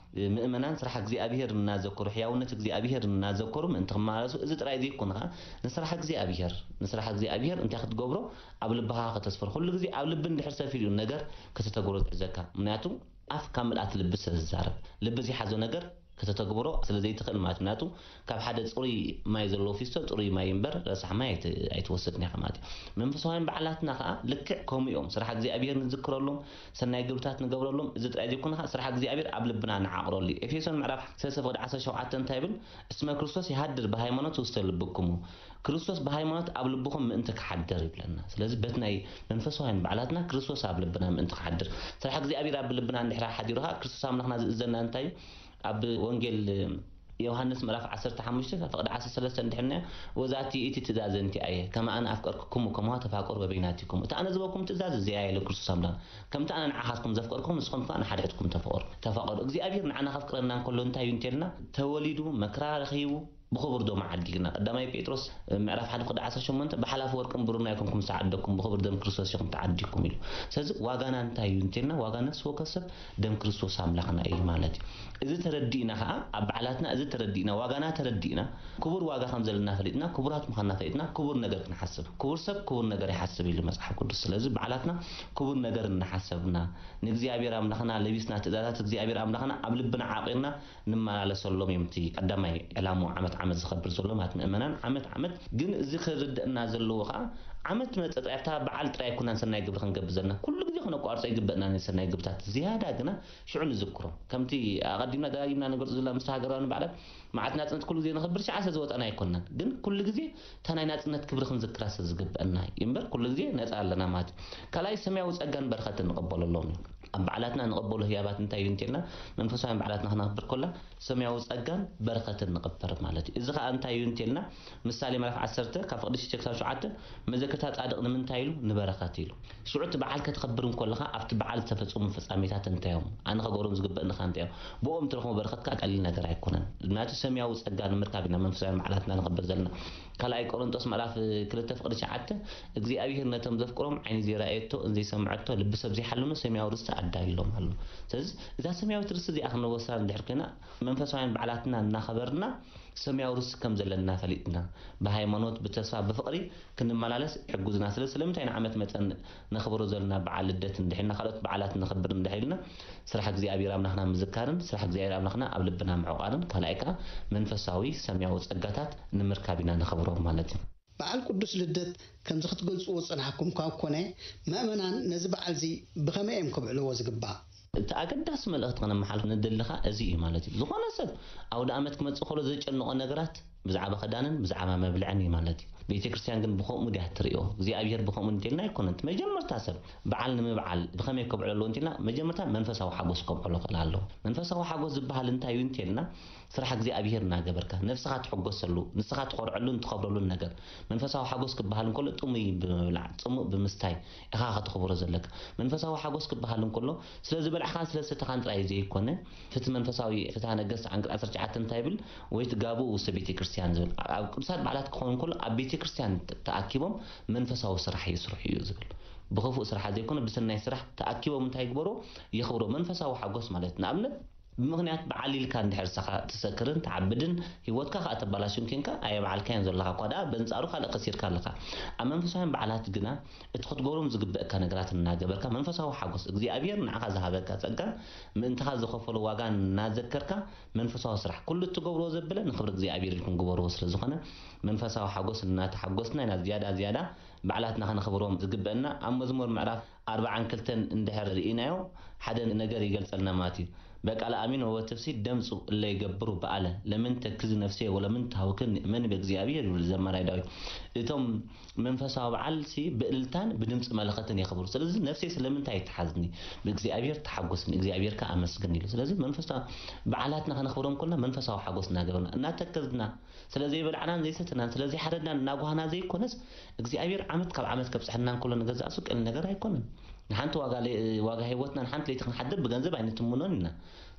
ምእመናን ስራሕ እግዚኣብሔር እናዘከሩ፣ ሕያውነት እግዚኣብሔር እናዘከሩ ምእንቲ ክመላለሱ፣ እዚ ጥራይ ዘይኮነ ኸዓ ንስራሕ እግዚኣብሔር፣ ንስራሕ እግዚኣብሔር እንታይ ክትገብሮ ኣብ ልብኻ ከተስፍር። ኩሉ ግዜ ኣብ ልቢ እንድሕር ሰፊሩ እዩ ነገር ከተተግብሮ ዝሕዘካ። ምክንያቱ ኣፍ ካብ ምልኣት ልቢ ስለ ዝዛረብ፣ ልቢ ዘይሓዞ ነገር ከተተግብሮ ስለ ዘይትኽእል ማለት እዩ። ምክንያቱ ካብ ሓደ ጽሩይ ማይ ዘለዎ ፊስቶ ጽሩይ ማይ እምበር ረሳሕ ማይ ኣይት-፣ ኣይትወስድን ኢኻ ማለት እዩ። መንፈሳውያን በዓላትና ኸዓ ልክዕ ከምኡ እዮም። ስራሕ እግዚኣብሔር ንዝክረሎም፣ ሰናይ ግብርታት ንገብረሎም፣ እዚ ጥራይ ዘይኮነ ኸዓ ስራሕ እግዚኣብሔር ኣብ ልብና ንዓቕረሉ እዩ። ኤፌሶን ምዕራፍ ሰለስተ ፍቕዲ ዓሰርተ ሸውዓተ እንታይ ይብል? እስመ ክርስቶስ ይሃድር ብሃይማኖት ውስተ ልብክሙ። ክርስቶስ ብሃይማኖት ኣብ ልብኹም ምእንቲ ክሓድር ይብለና። ስለዚ በቲ ናይ መንፈሳውያን በዓላትና ክርስቶስ ኣብ ልብና ምእንቲ ክሓድር፣ ስራሕ እግዚኣብሔር ኣብ ልብና እንድሕር ሓዲሩ ኸዓ ክርስቶስ ኣምላኽና ዝእዘና እንታይ እዩ? ኣብ ወንጌል ዮሃንስ ምዕራፍ ዓሰርተ ሓሙሽተ ፍቕዲ ዓሰርተ ሰለስተ እንድሕር ንያ፣ "ወዛቲ እቲ ትእዛዝ እንቲ ኣየ፣ ከመ ኣነ ኣፍቀርክኩሙ ከማሁ ተፋቀሩ በበይናቲኩም።" እቲ ኣነ ዝበኩም ትእዛዝ እዚ ኣየ ኢሉ ክርስቶስ ኣምላኽ። ከምቲ ኣነ ንዓኻትኩም ዘፍቀርኩም ንስኹም ከኣ ንሓድሕድኩም ተፈቐሩ፣ ተፋቐሩ። እግዚኣብሔር ንዓና ከፍቅረና እንከሎ እንታይ እዩ እንተልና፣ ተወሊዱ፣ መከራ ረኺቡ፣ ብኽቡር ደሙ ዓዲግና። ቀዳማይ ጴጥሮስ ምዕራፍ ሓደ ፍቕዲ ዓሰርተ ሸሞንተ፣ "ብሓላፊ ወርቅን ብሩርን ኣይኮንኩም ዝተዓደግኩም፣ ብኽቡር ደም ክርስቶስ ኢኹም ተዓዲግኩም" ኢሉ። ስለዚ ዋጋና እንታይ እዩ እንተልና፣ ዋጋ ነፍሲ ወከፍ ሰብ ደም ክርስቶስ ኣምላኽና እዩ ማለት እዩ። እዚ ተረዲእና ኸዓ፣ ኣብ በዓላትና እዚ ተረዲእና፣ ዋጋና ተረዲእና፣ ክቡር ዋጋ ከም ዘለና ፈሊጥና፣ ክቡራት ምዃንና ፈሊጥና፣ ክቡር ነገር ክንሓስብ። ክቡር ሰብ ክቡር ነገር ይሓስብ ኢሉ መጽሓፍ ቅዱስ። ስለዚ በዓላትና ክቡር ነገር እናሓሰብና፣ ንእግዚኣብሔር ኣምላኽና ለቢስና፣ ትእዛዛት እግዚኣብሔር ኣምላኽና ኣብ ልብና ዓቂርና ንመላለሰሎም እዮም። እቲ ቀዳማይ ዕላምኡ ዓመት ዓመት ዝኸብር ዘሎ ማለት ምእመናን ዓመት ዓመት። ግን እዚ ክርደእና ዘለዎ ኸዓ ዓመት መጸ ጥራይ ኣብታ በዓል ጥራይ ኣይኮናን ሰናይ ግብሪ ክንገብር ዘለና። ኩሉ ግዜ ክነቋርጾ ይግበእና ሰናይ ግብርታት። ዝያዳ ግና ሽዑ ንዝክሮ። ከምቲ ኣቐዲምና ደጋጊምና ንገልጾ ዘለና ምስቲ ሃገራውያን በዓላት መዓት ናጽነት ኩሉ ግዜ ነኽብር ሽዓ ስለ ዝወጻና ኣይኮናን። ግን ኩሉ ግዜ እታ ናይ ናጽነት ክብሪ ክንዝክራ ስለ ዝግበአና እዩ እምበር ኩሉ ግዜ ነጻ ኣለና ማለት እዩ። ካልኣይ ሰማያዊ ጸጋን በረኸትን ንቐበለሎም እዩ። ኣብ በዓላትና ንቐበሎ ህያባት እንታይ እዩ እንተልና መንፈሳውያን በዓላትና ክነኽብር ከላ ሰማያዊ ጸጋን በረኸትን ንቐበር ማለት እዩ። እዚ ኸኣ እንታይ እዩ እንተልና ምሳሌ ምዕራፍ ዓሰርተ ካብ ፍቕዲ ሽዱሽተ ክሳብ ሸውዓተ፣ "መዘከርታ ጻድቕ ንምንታይ?" ኢሉ፣ "ንበረኸት" ኢሉ። ሽዑ እቲ በዓል ከተኽብር እንከለኻ ኣብቲ በዓል ዝተፈጸሙ ፍጻሜታት እንታይ እዮም? ኣነ ከገብሮም ዝግበእኒ ኸ እንታይ እዮም? ብኦም ትረኽቦ በረኸት ከኣ ቀሊል ነገር ኣይኮነን። ናቲ ሰማያዊ ጸጋ ንምርካብ ኢና መንፈሳውያን በዓላትና ንኸብር ዘለና። ካልኣይ ቆሮንጦስ ምዕራፍ ክልተ ፍቕዲ ትሽዓተ፣ እግዚኣብሔር ነቶም ዘፍቅሮም ዓይኒ ዘይረኣየቶ፣ ዘይሰምዐቶ፣ ልቢ ሰብ ዘይሓለኖ ሰማያዊ ርስቲ ኣዳልዩሎም ኣሎ። ስለዚ እዛ ሰማያዊት ርስቲ እዚኣ ክንወርሳ እንድሕር ኮይና፣ መንፈሳውያን በዓላትና እናኸበርና ሰማያዊ ርስቲ ከም ዘለና ፈሊጥና፣ ብሃይማኖት፣ ብተስፋ፣ ብፍቕሪ ክንመላለስ ይሕግዙና። ስለዚ ስለምንታይ ንዓመት መጸን ነኽብሮ ዘለና በዓል ልደት እንድሕልና፣ ካልኦት በዓላት ነኽብር እንድሕልና፣ ስራሕ እግዚኣብሔር ኣምላኽና ምዝካርን ስራሕ እግዚኣብሔር ኣምላኽና ኣብ ልብና ምዕቋርን፣ ካልኣይ ከኣ መንፈሳዊ ሰማያዊ ጸጋታት ንምርካብ ኢና ነኽብሮም ማለት እዩ። በዓል ቅዱስ ልደት ከምዚ ክትገልጽዎ ዝጸናሕኩም እኳ ኮነ፣ ምእመናን ነዚ በዓል እዚ ብኸመይ እዮም ከብዕልዎ ዝግባእ? እቲ ኣገዳሲ መልእኽቲ ከነመሓልፍ ንደሊ ኸኣ እዚ እዩ ማለት እዩ። ዝኾነ ሰብ ኣውደ ኣመት ክመጽእ ከሎ ዘጨንቖ ነገራት ብዛዕባ ክዳንን ብዛዕባ መብልዕን እዩ ማለት እዩ። ቤተ ክርስቲያን ግን ብኸምኡ ድያ ትርእዮ? እግዚኣብሔር ብኸምኡ እንተልና ኣይኮነን። እቲ መጀመርታ ሰብ በዓል ንምብዓል ብኸመይ ከብዕሎ ኣለዎ እንተልና፣ መጀመርታ መንፈሳዊ ሓጎስ ከብዕሎ ክእል ኣለዎ። መንፈሳዊ ሓጎስ ዝበሃል እንታይ እዩ እንተልና፣ ስራሕ እግዚኣብሔር እናገበርካ፣ ነፍስኻ ትሕጎሰሉ፣ ንስኻ ትኾርዐሉን ትኸብረሉን ነገር። መንፈሳዊ ሓጎስ ክበሃል እንከሎ፣ ጥሙይ ብምብላዕ፣ ጽሙእ ብምስታይ ኢኻ ከተኽብሮ ዘለካ። መንፈሳዊ ሓጎስ ክበሃል እንከሎ፣ ስለ ዝበላዕኻን ስለ ዝሰተኻን ጥራይ ዘይኮነ፣ ፍትሒ መንፈሳዊ፣ ፍትሐ ነገሥት ዓንቀጽ ዓሰርተ ትሽዓተ እንታይ ይብል? "ወይ ትጋብኡ ውስተ ቤተ ክርስቲያን" ዝብል። ኣብ ቅዱሳት በዓላት ክኸውን እንከሎ፣ ኣብ ቤተ ክርስቲያን ተ-፣ ተኣኪቦም መንፈሳዊ ስራሕ ይስርሑ እዩ ዝብል። ብኽፉእ ስራሕ ዘይኮነ፣ ብሰናይ ስራሕ ተኣኪቦም እንታይ ይግበሩ? የኽብሩ። መንፈሳዊ ሓጎስ ማለት፣ ንኣብነት፣ ብምኽንያት በዓል ኢልካ እንድሕር ንስኻ ትሰክርን ትዓብድን፣ ህይወትካ ከኣ ተባላሽን ኮንካ፣ ኣየብዓልካዮን ዘለኻ እኳ ደኣ፣ በንጻሩ ካልእ ከሲርካ ኣለኻ። ኣብ መንፈሳውያን በዓላት ግና፣ እቲ ክትገብሮም ዝግበእካ ነገራት እናገበርካ፣ መንፈሳዊ ሓጎስ፣ እግዚኣብሔር ንዓኻ ዝሃበካ ጸጋ፣ ምእንትኻ ዝኸፈሎ ዋጋ እናዘከርካ፣ መንፈሳዊ ስራሕ፣ ኩሉ እትገብርዎ ዘበለ ንኽብሪ እግዚኣብሔር ኢልኩም ግበርዎ ስለ ዝኾነ፣ መንፈሳዊ ሓጎስ እናተሓጎስና ኢና ዝያዳ ዝያዳ በዓላትና ከነኽብሮም ዝግበአና። ኣብ መዝሙር ምዕራፍ ኣርብዓን ክልተን እንድሕር ርኢናዮ፣ ሓደ ነገር ይገልጸልና ማለት እዩ። "በቃለ አሚን ወበትፍሲ ደምጹ እለ ይገብሩ በዓለ፣ ለምን ተክዚ ነፍሴ ወለምን ታውክን እመን በእግዚኣብሔር" ይብል ዘማራይ ዳዊት። እቶም መንፈሳዊ በዓል ሲ ብእልልታን ብድምጺ መለኸትን የኽብሩ። ስለዚ ነፍሴ ስለምንታይ ትሓዝኒ? ብእግዚኣብሔር ተሓጎስኒ፣ እግዚኣብሔር ከኣ ኣመስግን ኢሉ። ስለዚ መንፈሳዊ በዓላትና ከነኽብሮም ከለና መንፈሳዊ ሓጎስ እናገበርና፣ እናተከዝና፣ ስለ ዘይበላዕናን ዘይሰተናን፣ ስለ ዘይሓረድናን እናጓሃና ዘይኮነስ፣ እግዚኣብሔር ዓመት ካብ ዓመት ከብጽሐና እንከሎ ንገዛእ ሱቅ ቀሊል ነገር ኣይኮነን። ንሓንቲ ዋጋ ለ-፣ ዋጋ ህይወትና ንሓንቲ ለይቲ ክንሓድር ብገንዘብ ኣይንትምኖን ኢና።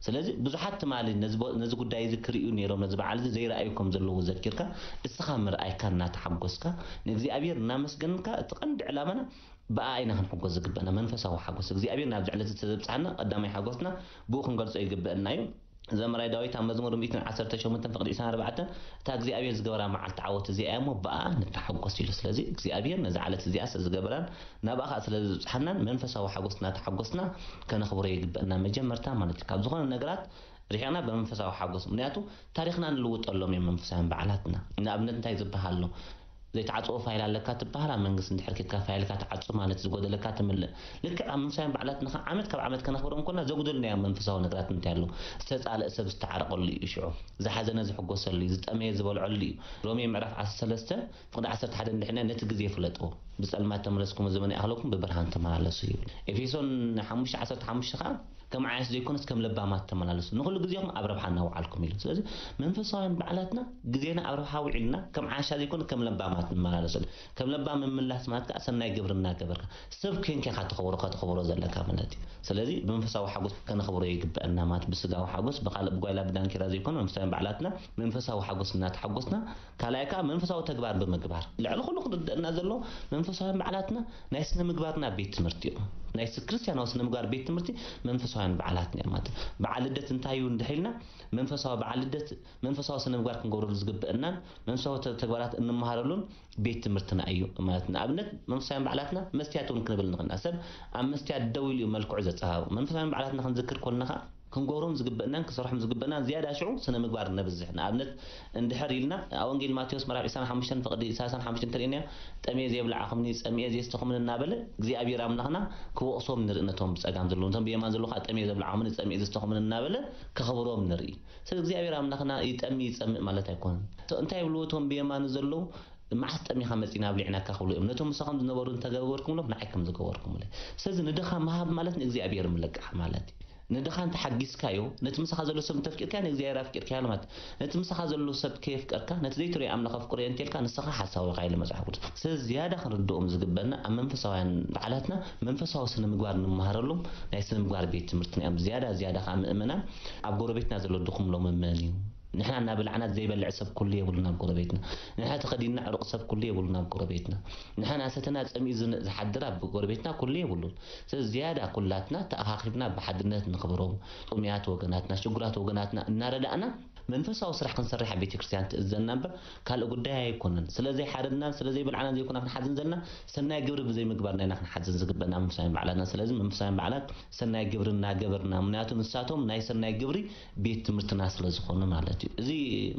ስለዚ ብዙሓት ትማሊ ነዚ ቦ-፣ ነዚ ጉዳይ እዚ ክርእዩ ነይሮም፣ ነዚ በዓል እዚ ዘይረኣዩ ከም ዘለዉ ዘኪርካ፣ እስኻ ምርኣይካ እናተሓጎስካ፣ ንእግዚኣብሔር እናመስገንካ፣ እቲ ቀንዲ ዕላማና ብኣኣ ኢና ክንሕጎስ ዝግበአና፣ መንፈሳዊ ሓጎስ። እግዚኣብሔር ናብዚ ዕለት እዚ ተዘብጽሓና ቀዳማይ ሓጎስና ብኡ ክንገልጾ ይግበአና እዩ። ዘማራይ ዳዊት ኣብ መዝሙር ሚእትን ዓሰርተ ሸሞንተን ፍቕዲ ዕስራን ኣርባዕተን፣ "እታ እግዚኣብሔር ዝገበራ መዓልቲ ዓወት እዚኣ እያ እሞ ብኣኣ ንተሓጎስ" ኢሉ። ስለዚ እግዚኣብሔር ነዛ ዕለት እዚኣ ስለ ዝገበራን ናብኣ ኸኣ ስለ ዘብጽሓናን መንፈሳዊ ሓጎስ እናተሓጎስና ከነኽብሮ ይግበአና መጀመርታ ማለት እዩ። ካብ ዝኾነ ነገራት ርሒቕና ብመንፈሳዊ ሓጎስ፣ ምኽንያቱ ታሪኽና ንልውጠሎም እዮም መንፈሳውያን በዓላትና። ንኣብነት እንታይ ዝበሃል ኣሎ? ዘይትዓጽዎ ፋይል ኣለካ ትበሃል፣ ኣብ መንግስቲ እንድሕር ኬድካ ፋይልካ ትዓጹ ማለት ዝጎደለካ ትምልእ። ልክዕ ኣብ መንፈሳውያን በዓላትና ኸዓ ዓመት ካብ ዓመት ከነኽብሮም ከለና ዘጉደሉና እዮም መንፈሳዊ ነገራት እንታይ ኣለዉ? ዝተጻልእ ሰብ ዝተዓረቐሉ እዩ ሽዑ። ዝሓዘነ ዝሕጎሰሉ እዩ፣ ዝጠመየ ዝበልዐሉ እዩ። ሮሜ ምዕራፍ ዓሰርተ ሰለስተ ፍቕዲ ዓሰርተ ሓደ እንድሕር ኢና ነቲ ግዜ ፍለጥዎ። "ብጸልማት ተመለስኩም ዘመን ይኣኽለኩም ብብርሃን ተመላለሱ" ይብል። ኤፌሶን ሓሙሽተ ዓሰርተ ሓሙሽተ ኸዓ "ከም ዓያሽ ዘይኮነስ ከም ለባማት ተመላለሱ፣ ንኹሉ ግዜኹም ኣብ ረብሓ እናውዓልኩም" ኢሉ። ስለዚ መንፈሳውያን በዓላትና ግዜና ኣብ ረብሓ ውዒልና ከም ዓሻ ዘይኮነ ከም ለባማት ንመላለሰሉ። ከም ለባም ምምላስ ማለት ከኣ ሰናይ ግብሪ እናገበርካ ሰብ ኮንካ ኢኻ ተኸብሮ፣ ከተኽብሮ ዘለካ ማለት እዩ። ስለዚ ብመንፈሳዊ ሓጎስ ከነኽብሮ ይግበአና ማለት ብስጋዊ ሓጎስ ብኻልእ ብጓይላ ብዳንኪራ ዘይኮነ መንፈሳውያን በዓላትና መንፈሳዊ ሓጎስ እናተሓጎስና ካልኣይ ከኣ መንፈሳዊ ተግባር ብምግባር። ልዕሊ ኩሉ ክርደአና ዘሎ መንፈሳውያን በዓላትና ናይ ስነ ምግባርና ቤት ትምህርቲ እዩ። ናይ ስ-፣ ክርስትያናዊ ስነ ምግባር ቤት ትምህርቲ መንፈሳውያን በዓላትና እዮም ማለት እዩ። በዓል ልደት እንታይ እዩ እንድሕር ኢልና መንፈሳዊ በዓል ልደት መንፈሳዊ ስነ ምግባር ክንገብረሉ ዝግበአናን መንፈሳዊ ተ-፣ ተግባራት እንመሃረሉን ቤት ትምህርትና እዩ ማለት። ንኣብነት መንፈሳውያን በዓላትና መስትያት እውን ክንብል ንኽእል ኢና። ሰብ ኣብ መስትያት ደው ኢሉ እዩ መልክዑ ዘጸባብቕ። መንፈሳውያን በዓላትና ክንዝክር ኮልና ከኣ ክንገብሮም ዝግበአናን ክሰርሖም ዝግበአናን ዝያዳ ሽዑ ስነ ምግባር ነብዝሕ። ንኣብነት እንድሕር ኢልና ኣብ ወንጌል ማቴዎስ ምዕራፍ ዕስራን ሓሙሽተን ፍቕዲ ሰላሳን ሓሙሽተን እንተሪእናዮ፣ "ጠምየ ዘየብላዕኹምኒ፣ ጸሚኤ ዘየስተኹምኒ" እናበለ እግዚኣብሔር ኣምላኽና ክወቕሶም ንርኢ። ነቶም ብጸጋም ዘለዉ፣ ነቶም ብየማን ዘለዉ ከኣ "ጠምየ ዘብላዕኹምኒ፣ ጸሚኤ ዘስተኹምኒ" እናበለ ከኽብሮም ንርኢ። ስለዚ እግዚኣብሔር ኣምላኽና ይጠሚ ይጸምእ ማለት ኣይኮነን። እቶ-፣ እንታይ ይብልዎ እቶም ብየማኑ ዘለዉ? "መዓስ ጠሚኻ መጺና ኣብሊዕናካ?" ክብሉ እዮም። ነቶም ምሳኹም ዝነበሩ እንተገበርኩምሎም ንዓይ ከም ዝገበርኩምለይ። ስለዚ ንድኻ ምሃብ ማለት ንእግዚኣብሔር ምልቃሕ ማለት እዩ። ንድኻ እንተ ሓጊዝካዮ፣ ነቲ ምሳኻ ዘሎ ሰብ እንተፍቂርካዮ ንእግዚኣብሔር ኣፍቂርካዮ ማለት እዩ። ነቲ ምሳኻ ዘሎ ሰብ ከየፍቀርካ፣ ነቲ ዘይትሪኦ ኣምላኽ ኣፍቅሮ እየ እንተልካ ንስኻ ሓሳዊ ኢኻ ኢሉ መጽሓፍ ቅዱስ። ስለዚ ዝያዳ ክንርድኦም ዝግበአና ኣብ መንፈሳውያን በዓላትና መንፈሳዊ ስነ ምግባር ንምሃረሎም ናይ ስነ ምግባር ቤት ትምህርትና እዮም። ዝያዳ ዝያዳ ከኣ ምእመናን ኣብ ጎረቤትና ዘሎ ድኹም ሎሚ መን እዩ? ንሕና እናበላዕና ዘይበልዕ ሰብ ኩሉ የብሉን ኣብ ጎረቤትና። ንሕና ተኸዲንና ዕሩቕ ሰብ ኩሉ የብሉን ኣብ ጎረቤትና። ንሕና እናሰተና ጸሚኡ ዝን-፣ ዝሓድር ኣብ ጎረቤትና ኩሉ የብሉን። ስለዚ ዝያዳ ኩላትና ተኣኻኺብና ብሓድነት ንኽብሮም፣ ጥሙያት ወገናትና፣ ሽጉራት ወገናትና እናረዳእና መንፈሳዊ ስራሕ ክንሰርሕ ኣብ ቤተክርስትያን ትእዘና እምበር ካልእ ጉዳይ ኣይኮነን። ስለ ዘይሓደድናን ስለ ዘይበልዓናን ዘይኮና ክንሓዝን ዘለና፣ ሰናይ ግብሪ ብዘይምግባርና ኢና ክንሓዝን ዝግበና መንፈሳውያን በዓላትና። ስለዚ መንፈሳውያን በዓላት ሰናይ ግብሪ እናገበርና፣ ምኽንያቱ ንሳቶም ናይ ሰናይ ግብሪ ቤት ትምህርትና ስለ ዝኾኑ ማለት እዩ። እዚ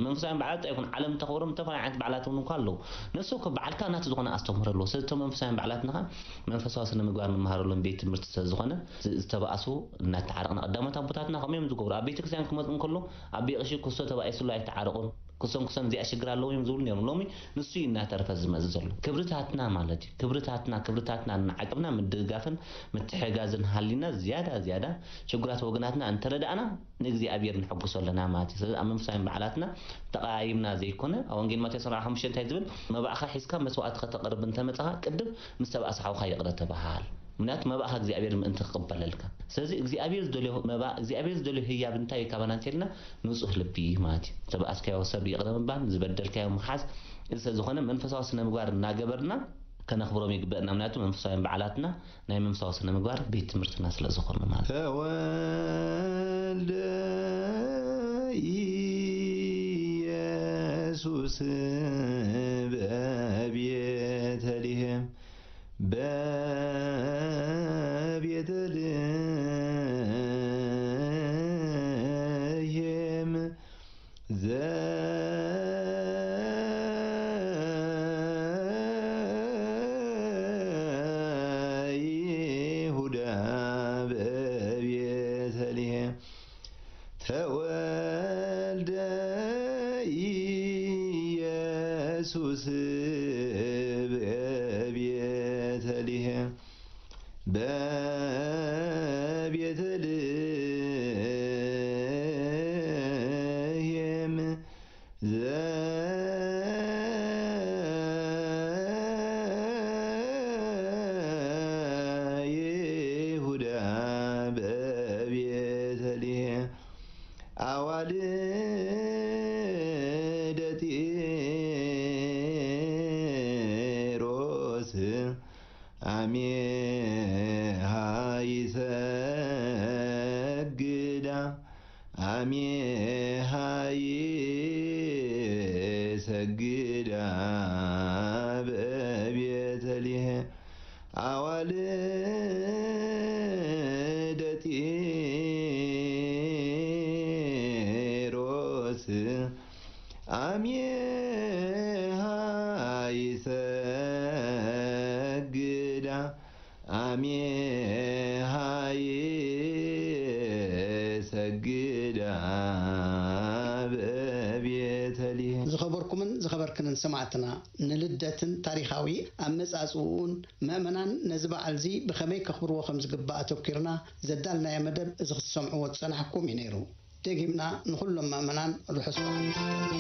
መንፈሳውያን በዓላት ኣይኮነ፣ ዓለም ተኸብሮም ዝተፈላለዩ ዓይነት በዓላት እውን እንኳ ኣለዉ። ነሱ እኮ በዓልካ ናቱ ዝኾነ ኣስተምህሮ ኣለዎ። ስለዚ እቶም መንፈሳውያን በዓላትና ኸዓ መንፈሳዊ ስነ ምግባር ንመሃረሎም ቤት ትምህርቲ ስለ ዝኾነ፣ ዝ-፣ ዝተባእሱ እናተዓረቕና፣ ቀዳሞት ኣቦታትና ከምኡ እዮም ዝገብሩ። ኣብ ቤተክርስትያን ክመፁ እንከሎ፣ ኣቢ ቀሺ ክሶ ተባኢሱሉ ኣይተዓረቑን። ክሶም ክሶም እዚኣ ሽግር ኣለዎ እዮም ዝብሉ ነይሮም። ሎሚ ንሱ እዩ እናተረፈ ዝመፅእ ዘሎ። ክብርታትና ማለት እዩ። ክብርታትና፣ ክብርታትና እናዓቀብና ምድግጋፍን ምትሕጋዝን ሃሊና ዝያዳ ዝያዳ ሽጉራት ወገናትና እንተረዳእና ንእግዚኣብሔር ንሕጉሶ ኣለና ማለት እዩ። ስለዚ ኣብ መንፈሳውያን በዓላትና ተቐያይምና ዘይኮነ፣ ኣብ ወንጌል ማቴዎስ ኣርባዓ ሓሙሽተ እንታይ ዝብል? መባእኻ ሒዝካ መስዋዕቲ ከተቕርብ እንተመጻኻ ቅድም ምስ ተባእሰ ሓውኻ ይቕረ ተበሃል። ምኽንያቱ መባእኻ እግዚኣብሔር ምእንቲ ክቕበለልካ። ስለዚ እግዚኣብሔር ዝደልዮ መባእ፣ እግዚኣብሔር ዝደልዮ ህያብ እንታይ እዩ ካባና እንተልና ንጹህ ልቢ ማለት እዩ። ዝተባእስካዮ ሰብ ይቕረ ምባል፣ ዝበደልካዮ ምኽሓስ፣ እዚ ስለ ዝኾነ መንፈሳዊ ስነ ምግባር እናገበርና ከነኽብሮም ይግበእና። ምኽንያቱ መንፈሳውያን በዓላትና ናይ መንፈሳዊ ስነ ምግባር ቤት ትምህርትና ስለ ዝኾኑ ማለት እዩ። ተወልደ ኢየሱስ በቤተልሔም፣ በቤተልሔም ዘይሁዳ በቤተልሔም ተወልደ ኢየሱስ በቤተልሔም በቤተልሔም ዘይሁዳ በቤተልሔም ኣዋልደ ጢሮስ ኣሜሃ ይሰግዳ ኣሜሃ ይሰግዳ በቤተልሔም ኣዋልደ ጢሮስ ኣሜሃ ይሰግዳ ኣሜሃ ይሰግዳ በቤተልሔም። ዝኸበርኩምን ዝኸበርክንን ሰማዕትና፣ ንልደትን ታሪኻዊ ኣመጻጽእኡን ምእመናን ነዚ በዓል እዚ ብኸመይ ከኽብርዎ ከም ዝግባእ ኣተኲርና ዘዳልናዮ መደብ እዚ ክትሰምዕዎ ዝጸናሕኩም እዩ ነይሩ። ደጊምና ንኹሎም ምእመናን ርሑስ በዓል።